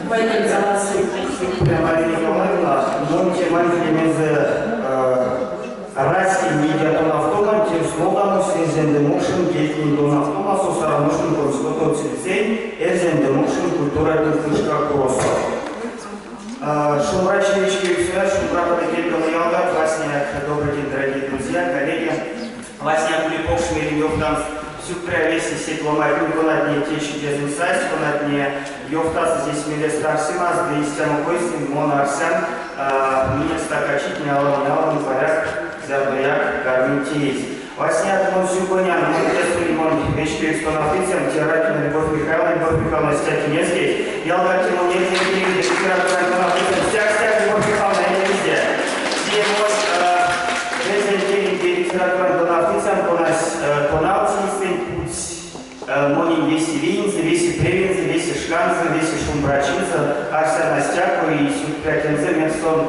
Вайгель заласо. Сюкпря, Мария Николаевна. Монь теманть лемезэ Раськень медиатонавтомань тевс нолдамось эрзянь ды мокшонь кельтнень тонавтомасо Сараношонь комськотовоце эрзянь ды мокшонь культуратнень куншкакуросо. Шумбрачи вечкевикс шумбра кода ялгат, васняяк добрый день, дорогие друзья, коллеги. Васняяк ули покш мелем ёвтамс сюкпря весе сеть ломантнень, конатне течи тезэнь састь, конатне ёвтасызь эсь мелест арсемаст ды истямо койсэнь мон арсян, минек стакачитне аламонь-аламонь паряк зярдояк кармить теезь. Васняяк мон сюконян, мон тесэ монь вечкевикс тонавтыцям Теоракина Любовь Михайловна, Любовь Михайловна Стякинецкий, ялгат Тимон Ельцин, литературань тонавтыцям Стяк-стяк, Любовь Михайловна, везде. Те мон Весе келень ды литературань тонавтыцям, конась тонавтсь эйсэнь, путсь монень весе виензэ, весе превензэ, весе шканзо, весе шумбрачинзэ, арсян а стяко и сюкпря тензэ, мекс сон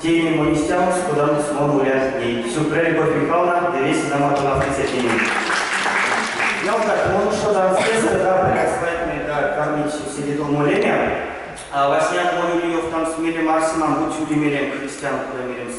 тееми монь истямокс, кодамокс мон улян ней. Сюкпря, Любовь Михайловна, ды весе нама тонавтыцятненень. Ялгат, мон ушодан сестэ, да, прядсвайтне, да, кармить седе тов молеме. Васняяк мон ули ёвтамс мелем арсемам, бути ули мелем истямо, кода меремс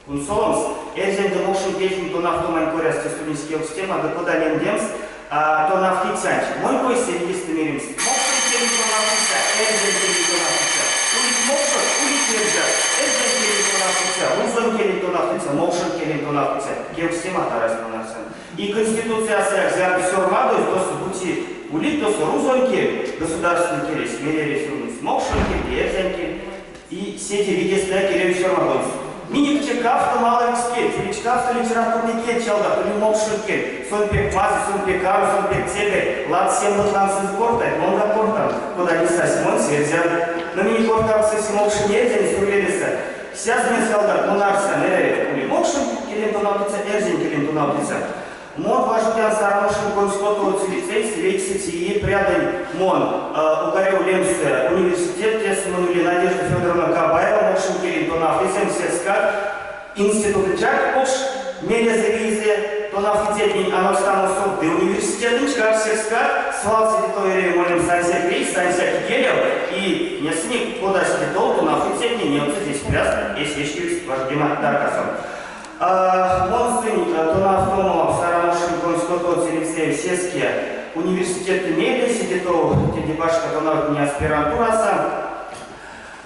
кунсоломс. Эрзянь ды мокшонь кельтнень тонавтомань коряс те ульнесь кевкстема ды кода лемдемс тонавтыцянть. Монь койсэ видестэ меремс, мокшонь келень тонавтыця, эрзянь келень тонавтыця. Улить мокшот, улить эрзят. Эрзянь келень тонавтыця, рузонь келень тонавтыця, мокшонь келень тонавтыця. Кевкстемат арась мон арсян. И Конституциясояк зярдо сёрмадозь, тосо бути улить тосо рузонь кель, государственной келесь, мереви сёрмадомс мокшонь кель ды эрзянь кель. И седе видестэ эряви сёрмадомс. Минек те кавто малавикс кельть, улить кавто литературной кельть ялгат, ули мокшонь кель. Сон пек мазый, сон пек паро, сон пек целей. Ладсемат лангсонть кортать, монгак кортан, кода лисась монсь эрзян. Но минек кортавксось мокшонь эрзянь Сурвелесэ. Сязнес ялгат, мон арсян, эряви, ули мокшонь келень тонавтыця, эрзянь келень тонавтыця. Мон важодян Сараношонь комськотовоце лицейсэ, вейксэце ие прядынь мон Огарев лемсэ университеттэсэ, мон ули Надежда Федоровна Кабаева, мокшонь келень тонавтыцям, секскак институтонтькак покш мелезэ виезэ тонавтыцятнень анокстамосо ды университетэнтькак секскак свал седе тов эряви молемс ансяк вейс, ансяк икелев, и несынек, кода седе тов тонавтыцятне невтсызь эсь пряст эсь вечкевикс важодема таркасо. Мон сынь тонавтомо Сараношонь комськотовоце лицеев сеске университеттэ мейле, седе тов теде башка тонавтния аспирантурасо.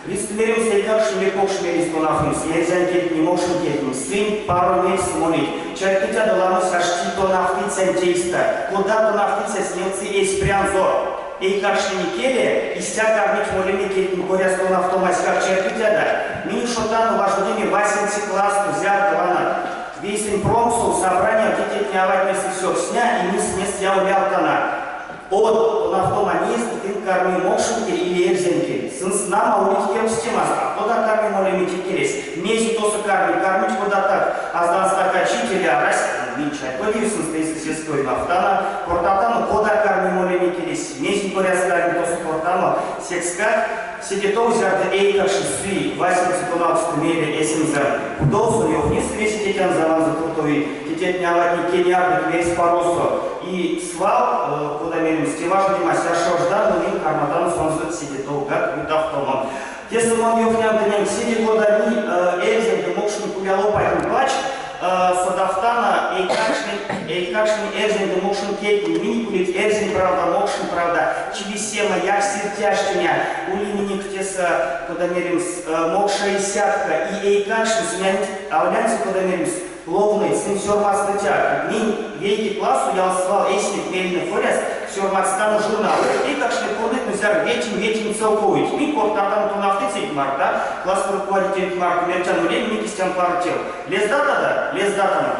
Видьстэ меремс, эйкакштне покш мелесь тонавтнемс эрзянь кельтнень, мокшонь кельтнень. Сынь паро мельс молить. Чарькодтядо ламось ашти тонавтыцянть эйстэ. Кода тонавтыцясь невтсы эсь прянзо эйкакштнень икеле, истя кармить молеме кельтнень коряс тонавтомаськак чарькодтядо. Минь ушодтано важодеме васенце классто, зярдо вана вейсэнь промксов, собранияв тетятне-аватне сыть сёксня, и минь сынест яволявтано. Од тонавтома неезь тынк карми мокшонь кель или эрзянь кель. Сынст нама улить кевкстемаст, а кода карми молеме те келесь? Мезе тосо карми, кармить кода так, аздан стакачить или арась, минь чарькодеви сынст эйсэ сеске оймавтано, кортатано, кода карми молеме келесь, мезень коряс карми тосо кортамо, секскак седе тов зярдо эйкакш сы васенце тонавтсто мейле эсензэ кудосо, ёвтнесы весе тетянзо-аванзо туртов тетятне-аватне кенярдыть мельспаросо. И свал, кода меремс, те важодемась а шожда, но минь карматано сонзэ седе товгак ютавтомо. Тесэ мон ёвтнян тыненк седе кода минь эрзянь ды мокшонь кулялопатнень пачк содавтано эйкакштнень, эйкакштнень эрзянь ды мокшонь кельтнень. Минек улить эрзянь правда, мокшонь правда, чилисема, якстерь-тяштеня. Ули минек тесэ, кода меремс, мокша и сятко, и эйкакштне сынянть авлянть, кода меремс, Ловныть, сынь сёрмадстытяк. Минь вейке классо свал эйсэнек мельне коряс сёрмадстано журнал. Эйкакштне пурныть нузяр ветень-ветень целковойть. Минь кортатано тонавтыцянть марто, классной руководителенть марто, мертяно лем, минь истямо паро тев. Лездатадо? Лездатано.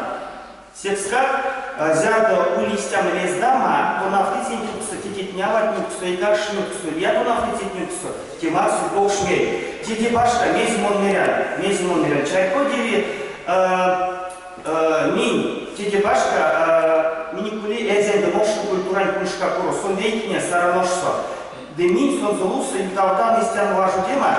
Секскак, зярдо ули истямо лездама, тонавтыцянть ютксо, тетятне-аватне ютксо, эйкакштне ютксо, лия тонавтыцятне ютксо, те марсо покш мель. Теде башка, мезе мон мерян? Мезе мон мерян? Чарькодеви, Минь, теде башка, минек ули эрзянь ды мокшонь культурань куншкакуро, сон вейкине Сараношсо. Ды минь сонзэ лувсо ютавтано истямо важодема,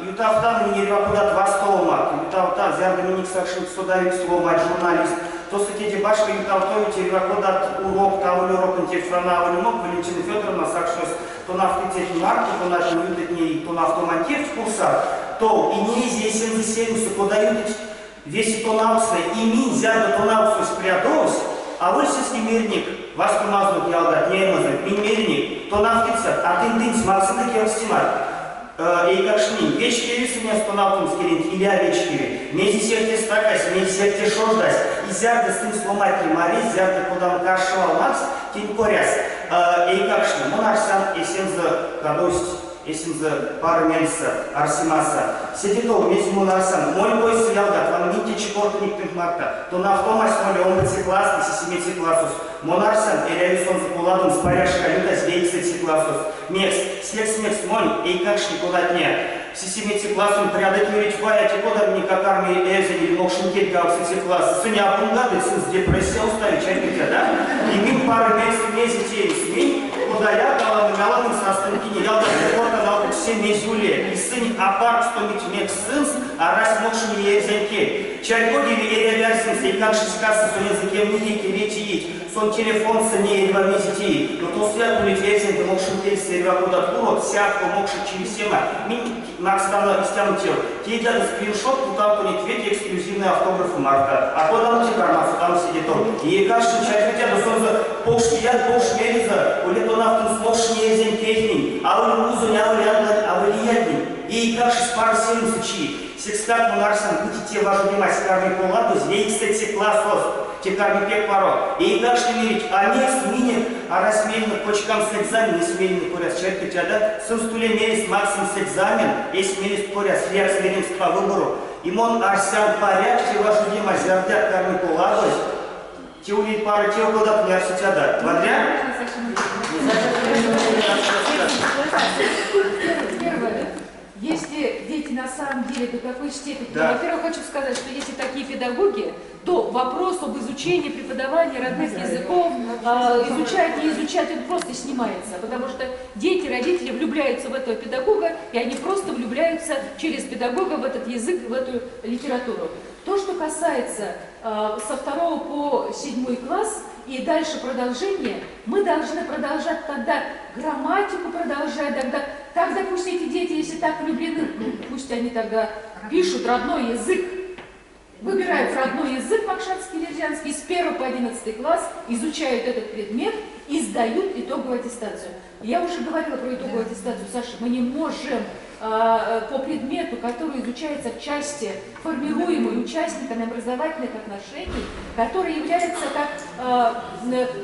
ютавтано минь эрьва кодат вастовомат, ютавтано, зярдо минек сакшныть содавикс ломанть, журналистт. Тосо теде башка ютавтовить эрьва кодат урокт, аволь уроконь тевть вана аволь умок Валентина Федоровна сакшнось тонавтыцятнень марто, конатне ютыть ней тонавтомань тевть курсат, тов и неизь эсензэ сельмсэ, кода ютыть весе тонавкстнэ, и минь, зярдо тонавксось прядовсь, аволь сеске меринек, вастомазонок ялгат, неемазонок, минь меринек, тонавтыцят, а тынь тынсь максынк кевкстемат. Эйкакштнень, вечкеви сынест тонавтомс келенть иля вечкеви. Мезе сехте стакась, мезе сехте шождась, и зярдо сынсь ломантне маризь, зярдо кодамо каршо вал макссть, тень коряс. Эйкакштне, мон арсян, эсензэ кадовсть, эсензэ паро мельсэ, арсемасо. Седе тов, мезе мон арсян, монь койсэ ялгат, вана минь течи кортынек тынк марто, тонавтомась моли омбоце класстнэсэ, сисемеце классос. Мон арсян, эряви сонзэ поладомс паряшка ютазь вейксэце классос. Мекс? Секс мекс монь эйкакштне кодатне сисемеце классонь прядыть мерить вай, а те кода минек а карми эрзянь или мокшонь кель кавксоце класс. Сынь абунгадыть, сынст депрессия устави, чарькодтя, да? И минь пары мельс мезе теемс? Минь кодаяк аламонь-аламонь састынькине ялгатне кортан алкукс мезь уле. И сынь апаркстомить мекс сынст арась мокшонь или эрзянь кель. Чарькодеви эряви арсемс эйкакшось касы сонензэ кемние кеветиить. Сон телефонсо ней эрьва мезе теи, но тосояк улить эрзянь ды мокшонь кельсэ эрьва кодат урокт, сятко, мокшо, чилисема. Минь макстано истямо тев. Тейтяно скриншот, путавтынек вете эксклюзивной автограф марто. А кодамо те кармавтано седе тов. Эйкакштнень чарькодтяно сонзэ покш кият, покш мелезэ, ули тонавтомс мокшонь эрзянь кельтнень, аволь рузонь, аволь англань, аволь лиятнень. Эйкакшось паро сельмсэ чии. Секскак мон арсян, бути те важодемась карми поладозь вейксэце классос, те карми пек паро. Эйкакштне мерить, а мекс минек арась мельнек кочкамс экзамен эсь меленек коряс, чарькодтядо? Сынст уле мелест максомс экзамен эсь мелест коряс, лиякс меремс по выбору. И мон арсян, паряк те важодемась зярдояк карми поладозь, те ули паро тев, кодат не арсетядо. Вадря? Первое. Если дети на самом деле до такой степени... Да. Во-первых, хочу сказать, что если такие педагоги, то вопрос об изучении, преподавании родных языков, изучать, не изучать, он просто снимается. Потому что дети, родители влюбляются в этого педагога, и они просто влюбляются через педагога в этот язык, в эту литературу. То, что касается со второго по седьмой класс и дальше продолжение, мы должны продолжать тогда грамматику продолжать, тогда, тогда пусть эти дети, если так влюблены, ну, пусть они тогда пишут родной язык, выбирают родной язык мокшанский, эрзянский, с 1 по 11 класс изучают этот предмет и сдают итоговую аттестацию. Я уже говорила про итоговую аттестацию, Саша, мы не можем по предмету, который изучается в части, формируемой участниками образовательных отношений, который является как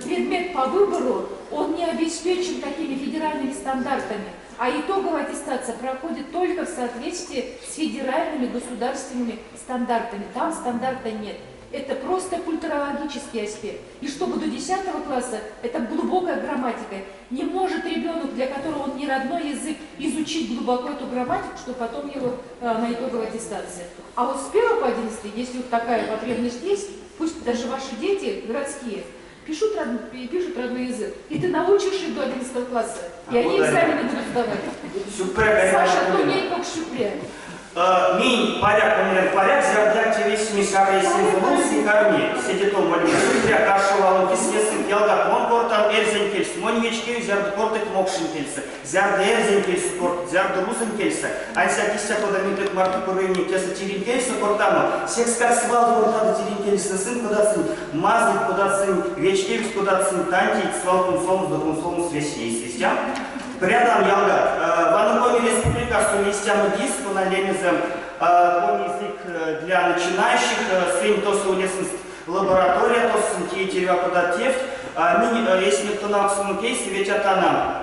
предмет по выбору, он не обеспечен такими федеральными стандартами, а итоговая аттестация проходит только в соответствии с федеральными государственными стандартами. Там стандарта нет. Это просто культурологический аспект. И чтобы до 10 класса, это глубокая грамматика. Не может ребенок, для которого он не родной язык, изучить глубоко эту грамматику, чтобы потом его на итоговой аттестации. А вот с 1 по 11, если вот такая потребность есть, пусть даже ваши дети городские пишут, пишут родной язык. И ты научишь их до 11 класса, и они экзамены будут сдавать. Саша, то не как сюрприз. Минь паряк умерен паряк, зярдояк те весемесь эсензэ лувс и карми. Седе тов молемс сюкпря каршо валонь кис весень ялгат. Мон кортан эрзянь кельсэ, монь вечкеви, зярдо кортыть мокшонь кельсэ, зярдо эрзянь кельсэ кортыть, зярдо рузонь кельсэ. Ансяк истя, кода минь тынк марто курвинек тесэ тиринь кельсэ кортамо, секскак свал кортадо тиринь кельсэ сынь, кода сынь мазыйть, кода сынь вечкевикст, кода сынь тантейть, свал кунсоломс ды кунсоломс весе эйсэст. Истя? Прядан, ялгат. Ваны Коми Республикасо истямо диск, кона лемезэ Коми язык для начинающих, сынь тосо улесынст лаборатория, тосо сынь теить эрьва кодат тевть. Минь эсенек тонавксонок эйсэ ветятано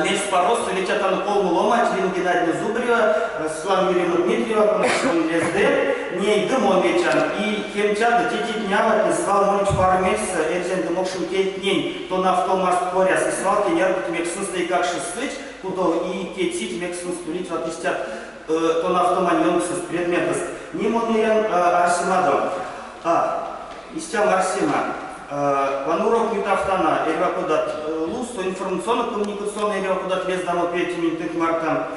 мельспаросо, ветятано колмо ломанть, Лина Геннадьевна Зубарева, Светлана Юрьевна Дмитриева, кона лезды, ней ды мон ветян. И кемтяно, тетятне-аватне свал молить паро мельсэ эрзянь ды мокшонь кельтнень тонавтомаст коряс и свал кенярдыть мекс сынст эйкакшост сыть кудов и кецить мекс сынст улить вот истят тонавтомань ёнксост, предметэст. Ней мон мерян арсемадо. А, истямо арсема. Вана урок ютавтано эрьва кодат лувсо, информационно-коммуникационной эрьва кодат лездамо пельть минь тынк марто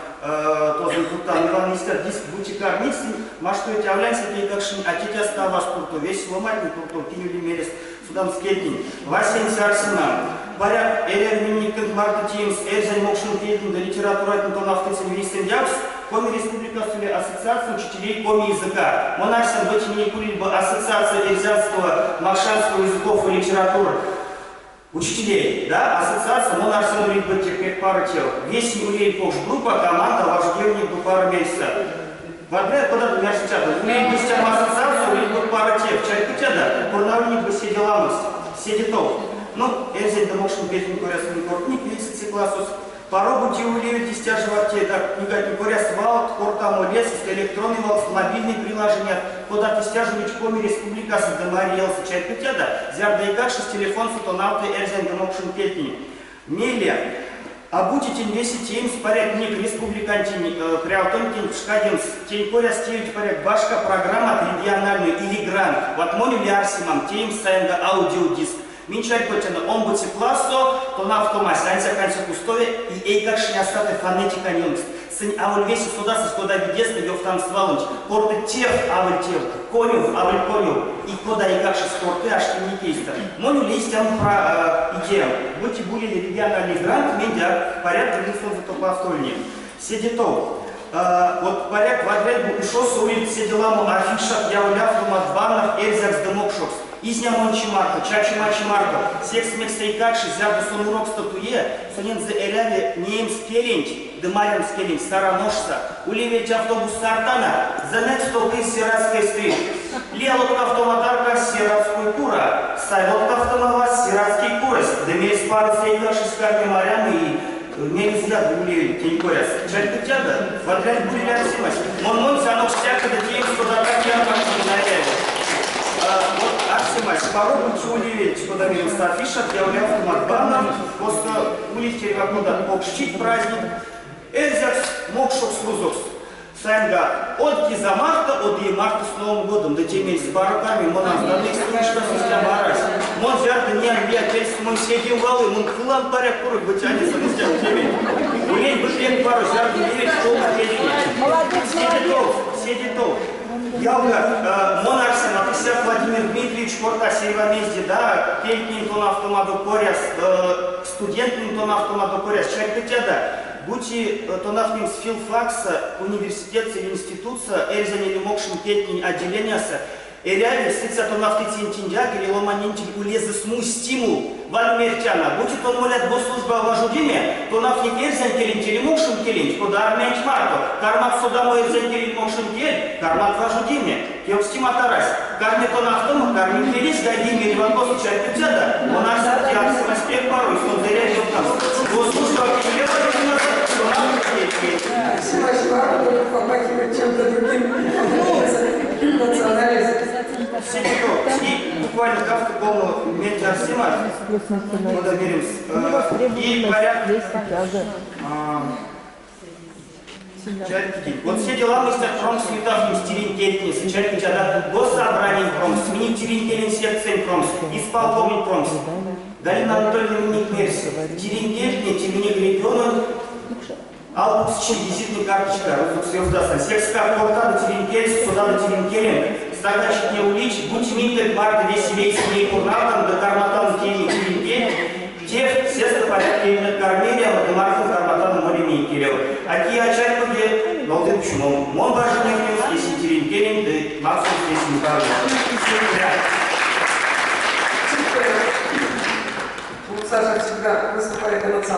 тозонь путтано. Иван истят диск бути кармить, сынь маштовить авлянь эйкакшнень, а тетяст аваст туртов, весе ломантнень туртов, кинь ули мелест содамс кельтнень. Васенце арсема. Паряк, эряви минек тынк марто теемс эрзянь-мокшонь кельтнень ды литературатнень тонавтыцянь вейсэндявкс, Коми Республикасо ули Ассоциация учителей коми языка. Мон арсян, бути минек улиль бы Ассоциация эрзянского, мокшанского языков и литератур учителей, да, ассоциация, мон арсян, улиль бы те пек паро тев. Весе улиль покш группа, команда, важодевнек бы паро мельсэ. Вадря, кодат арсетядо? Улиль бы истямо ассоциация, улиль бы паро тев. Чарькодтядо, пурнавлинек бы седе ламос, седе тов. Ну, эрзянь ды мокшонь кельтнень коряс минь кортнинек вейсэце классос. Паро бути улевельть истя жо те книгатнень коряс валт, кортамо лезкст, электронной валкст, мобильной приложеният, кодат истя жо улить Коми Республикасо ды Марий Элсэ. Чарькодтядо, зярдо эйкакшось телефонсо тонавты эрзянь ды мокшонь кельтнень. Мейле, а бути тень весе теемс, паряк, минек республикантень прявтонтень пшкадемс, тень коряс теевть, паряк, башка программат региональной или грант. Вот монь ули арсемам теемс саемга аудиодиск. Минь чарькодтяно, омбоце классо тонавтомась ансяк-ансяк устови и эйкакштне а саты фонетикань ёнкст. Сынь аволь весе содасызь, кода видестэ ёвтамс валонть. Кортыть тев, аволь тев, конёв, аволь конёв. И кода эйкакшось корты, ашти минек эйстэ. Монь ули истямо идеям. Бути бу улиль региональной грант, минь паряк минь сонзэ топавтовлинек. Седе тов. Вот паряк вадряль бу ушосо улить седе ламо афишат, яволявтомат, баннерт эрзякс ды мокшокс. Изнямонь чи марто, чачома чи марто, секс мекс эйкакшось, зярдо сон уроксто туе, сонензэ эряви неемс келенть ды марямс келенть Саран ошсо. Улевельть автобус артана, the next stop is Серацкой стрит. Лия лоткавтома таркась Серацкой куро, сай лоткавтомава Серацкий курось, ды мельспаросо эйкакшось карми марямо и мелезэяк улевель тень коряс. Чарькодтядо? Вадряль бу арсемась. Мон монсь анокстяк ды теемс кодаткак ярмакт наряви. Вот арсемась, паро бути улевельть, кода меремс, афишат, яволявтомат баннерт, косто улить эрьва кодат покшчить, праздник. Эрзякс, мокшокс, рузокс. Саемга, од киза марто, од ие марто с Новым годом, ды те мельспаро карми, мон аздан мекс книжкас истямо арась. Мон зярдо неян лия кельсэ монь седеем валы, мон кылан паряк курок вытянется истямо тевенть. Улень бы пек паро, зярдо улевельть колмо кельтне. Молодец, Седе молодец. тов, седе тов. Ялгат, мон арсян, ансяк Владимир Дмитриевич кортась эрьва мезде, да, кельтнень тонавтомадо коряс, студенттнэнь тонавтомадо коряс, чарькодтядо, бути тонавтнемс филфаксо, университетсэ или институтсо, эрзянь или мокшонь кельтнень отделениясо, эряви сыця тонавтыцянтеньдяк или ломанентень улезэ смусть, стимул. Вана мертяно, бути тон молят госслужбав важодеме, тонавтник эрзянь келенть или мокшонь келенть, кода армиянть марто, кармат содамо эрзянь кель или мокшонь кель, кармат важодеме. Кевкстемат арась. Карми тонавтомо, карми келесь гайгеме эрьва косо, чарькодтядо, мон арсян, те арсемась пек паро, сонзэ эряви ёвтамс. Госслужбав икеле важодемасо тонавтник кель. Спасибо, попахивает чем-то другим. Национализм. Седе тов. И буквально кавто колмо мельть арсемат, кода меремс. И паряк чарькодить. Вот все дела мы истят промкс ютавтнемс тиринь кельтнесэ, чарькодтядо, госсобраниянь промкс, минек тиринь келень секциянь промкс, исполкомонь промкс. Галина Анатольевна минек мерсь, тиринь кельтне, те минек региононь алкуксчи визитной карточка, рузокс ёвтаса. Секскак кортадо тиринь кельсэ, содадо тиринь келенк, стакачитне улить, бути минь тынк марто весе вейсэ ней пурнавтано ды карматано тееме тиринь кель, тев, сестэ паряк келенек карми эрямо ды мартонк карматано молеме икелев. А кие а чарькоди, нолдынк чумом. Мон бажан невтемс эсень тиринь келенть ды максомс эсень паро. Сюкпря. Вот Саша всегда выступает эмоционально.